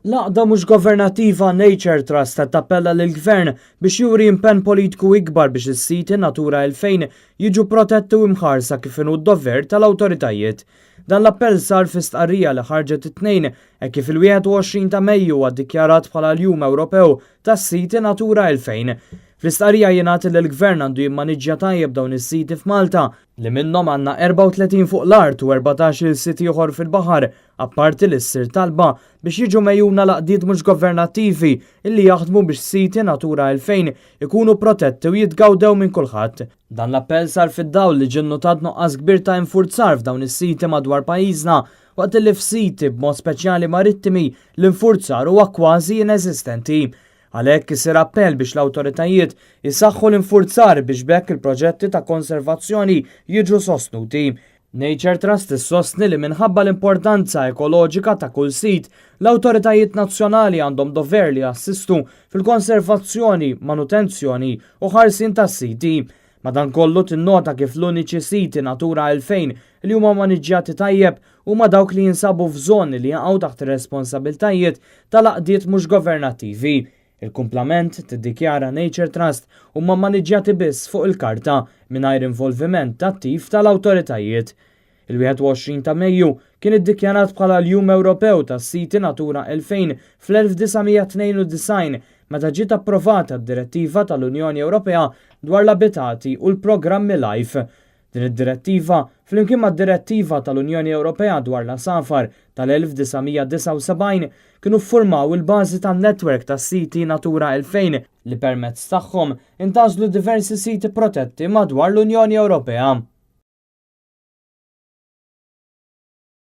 L-għaqda mhux governattiva Nature Trust qed tappella lill-Gvern biex juri impenn politiku ikbar biex is-siti Natura 2000 jiġu protetti u mħarsa kif inhu d-dover tal-awtoritajiet. Dan l-appell sar fi stqarrija li ħarġet it-Tnejn hekk kif il-21 ta' Mejju huwa ddikjarat bħala l-Jum Ewropew tas-Siti Natura 2000. Fl-istqarrija jingħad li l-Gvern għandu jimmaniġġja tajjeb dawn is-siti f'Malta, li minnhom għandna 34 fuq l-art u 14-il sit ieħor fil-baħar, apparti li ssir talba biex jiġu megħjuna l-għaqdiet mhux governattivi illi jaħdmu biex siti Natura 2000 ikunu protetti u jitgawdew minn kulħadd. Dan l-appell sar fid-dawl li ġie nnotat nuqqas kbir ta' infurzar f'dawn is-siti madwar pajjiżna, waqt illi f'siti, b'mod speċjali marittimi, l-infurzar huwa kważi ineżistenti. Għalhekk isir appell biex l-awtoritajiet isaħħu l-infurzar biex b'hekk il-proġetti ta' konservazzjoni jiġu sostnuti. Nature Trust issostni li minħabba l-importanza ekoloġika ta' kull sit, l-awtoritajiet nazzjonali għandhom dover li jassistu fil-konservazzjoni, manutenzjoni u ħarsien tas-siti. Madankollu tinnota kif l-uniċi siti Natura 2000 li huma maniġġjati tajjeb huma dawk li jinsabu f'żoni li jaqgħu taħt ir-responsabbiltajiet tal-għaqdiet mhux governattivi. Il-kumplament, tiddikjara Nature Trust, huma maniġġjati biss fuq il-karta mingħajr involviment attiv tal-awtoritajiet. Il-21 ta' Mejju kien iddikjarat bħala l-Jum Ewropew tas-Siti Natura 2000 fl-1992 meta ġiet approvata d-Direttiva tal-Unjoni Ewropea dwar l-Abitati u l-Programmi Life. Din id-direttiva, flimkien mad-Direttiva tal-Unjoni Ewropea dwar l-Għasafar tal-1979, kienu ffurmaw il-bażi tan-netwerk tas-siti Natura 2000 li permezz tagħhom intgħażlu diversi siti protetti madwar l-Unjoni Ewropea.